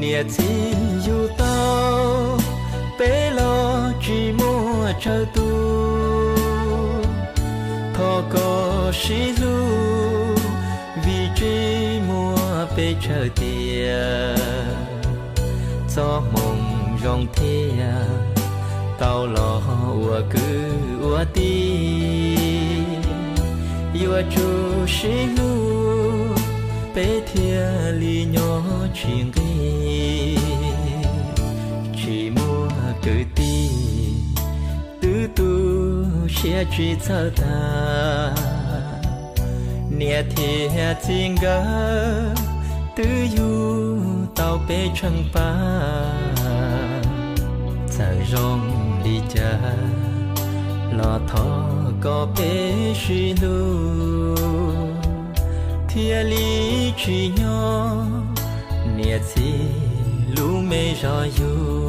Niam txiv yug tau peb los tsis muaj tsawg tus, thov koj sib hlub, vim tsis muaj peb tsawg tiag. Txoj hmoo zoo thiaj tau los ua kwv ua tij, yuav tsum sib hlub, peb thiaj li nyob tsis nqig. Tsis muaj kwv tij, twb tu siab tsis txawj tag, niam thiab txiv nkawd twb yug tau peb tsheej pab. Txawm zoo li cas los thov kom peb sib hlub, thiaj li tsim nyog niam txiv lub me zos yug.